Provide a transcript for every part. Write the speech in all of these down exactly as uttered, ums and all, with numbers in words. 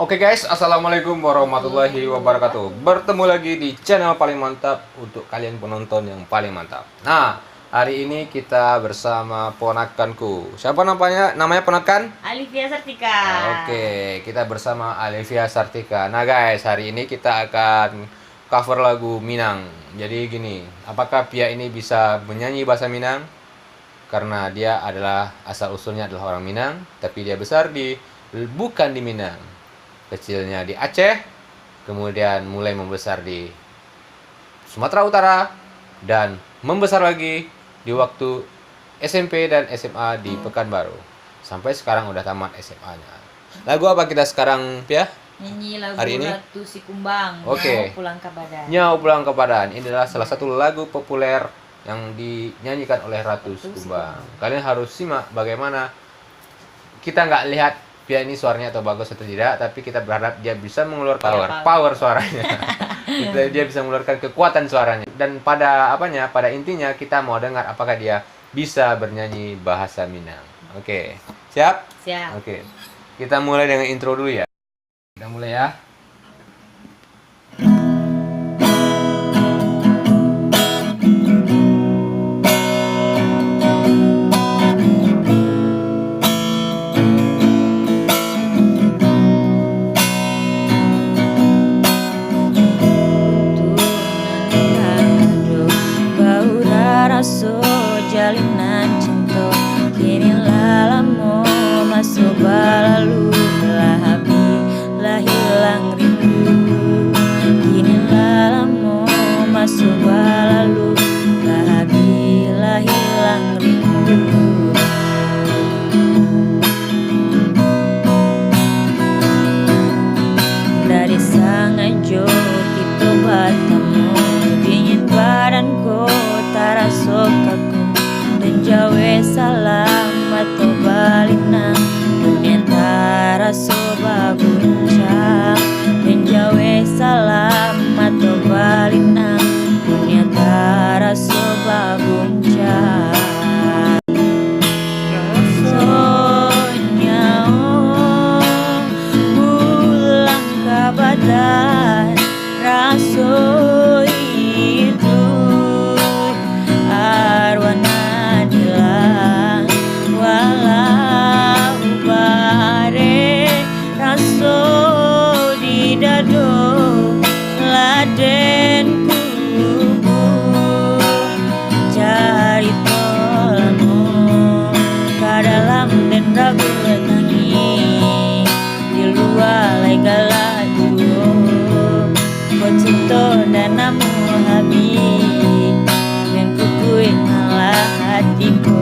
Oke guys, assalamualaikum warahmatullahi wabarakatuh. Bertemu lagi di channel paling mantap untuk kalian penonton yang paling mantap. Nah, hari ini kita bersama ponakanku. Siapa namanya? Namanya ponakan? Alivia Sartika. Oke, kita bersama Alivia Sartika. Nah guys, hari ini kita akan cover lagu Minang. Jadi gini, apakah Pia ini bisa menyanyi bahasa Minang? Karena dia adalah, asal usulnya adalah orang Minang, tapi dia besar di, bukan di Minang. Kecilnya di Aceh, kemudian mulai membesar di Sumatera Utara, dan membesar lagi di waktu S M P dan S M A di Pekanbaru. Sampai sekarang udah tamat S M A-nya. Lagu apa kita sekarang, Pia? Nyanyi lagu hari ini? Ratu Sikumbang, Oke. Nyao Pulang Ka Padan. Nyao Pulang Ka Padan. Ini adalah salah satu lagu populer yang dinyanyikan oleh Ratu Ratu Sikumbang. Sikumbang. Kalian harus simak bagaimana, kita nggak lihat Pia ini suaranya atau bagus atau tidak, tapi kita berharap dia bisa mengeluarkan Power. Power, power suaranya. Kita, dia bisa mengeluarkan kekuatan suaranya. Dan pada apanya, pada intinya kita mau dengar apakah dia bisa bernyanyi bahasa Minang. Oke, siap? Siap. Oke, kita mulai dengan intro dulu ya. Kita mulai ya. Baura raso jalinan cinto, kini lah lamo maso balalu, lah habih lah hilang rindu. Kini lah lamo maso balalu, lah habih lah hilang rindu. Dari sangajo kito batamu, dingin badan ko taraso kaku, dan jauah salam mato balinang, dunia taraso baguncang, dan jauah salam mato balinang, dunia taraso baguncang. Rasonyo pulang ka badan, raso itu arwah nan ilang, walau bareh raso di dado, lah den kubua carito lamo ka dalam den ragu tangih. Di lua lai galak juo, ko cinto nan namuah habih, den kukuik malah ati ko,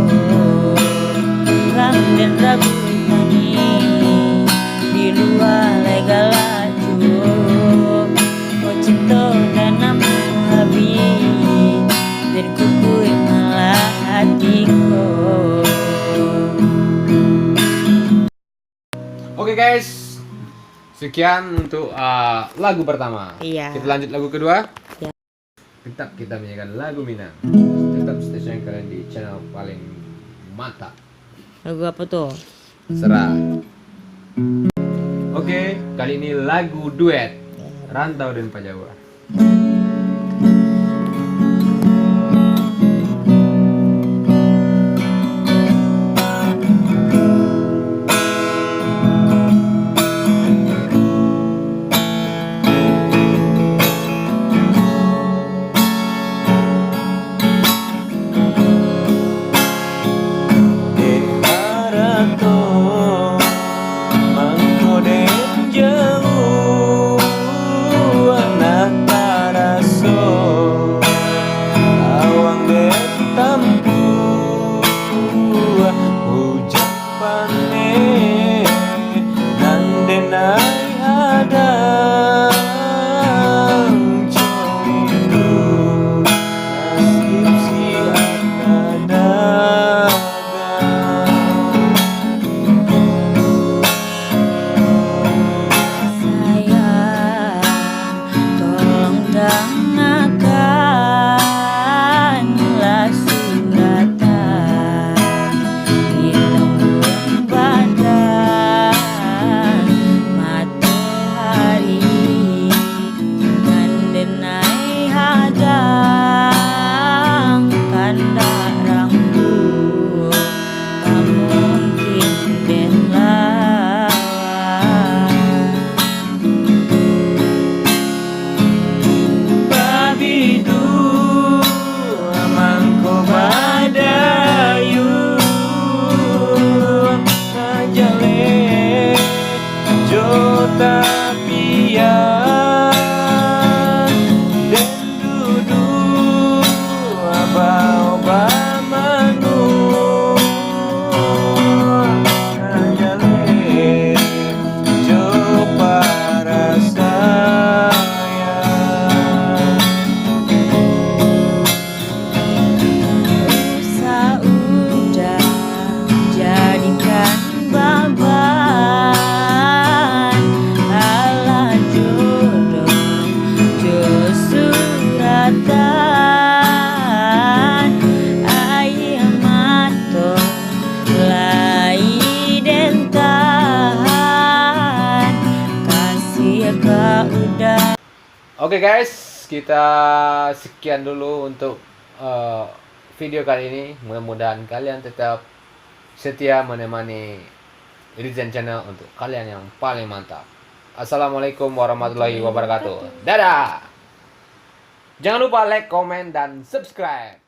lam den ragu tangih. Di lua lai galak juo, ko cinto nan namuah habih, den kukuik malah ati ko. Oke guys, sekian untuk, uh, lagu pertama. Iya. Kita lanjut lagu kedua. Iya. Tetap kita menyanyikan lagu Minang. Tetap stay tune kalian di channel paling mantap. Lagu apa tuh? Serah. Oke, kali ini lagu duet, Rantau dan Pajawa. Dek arato mangko den jauah, nan Nai hadang kandak rang tu, ka mungkin den lawan. Babidu mangko badayu, tajaleh jo tapian, den duduak baobah manguang, tajaleh jo parasaian. Usah udah jadikan baban, alah jodoh jo suratan, aia mato lai den tahan, kasih ka udah. Oke guys, kita sekian dulu untuk eh, video kali ini. Mudah-mudahan kalian tetap setia menemani Rizan Channel untuk kalian yang paling mantap. Assalamualaikum warahmatullahi wabarakatuh. Dadah. Jangan lupa like, comment, dan subscribe.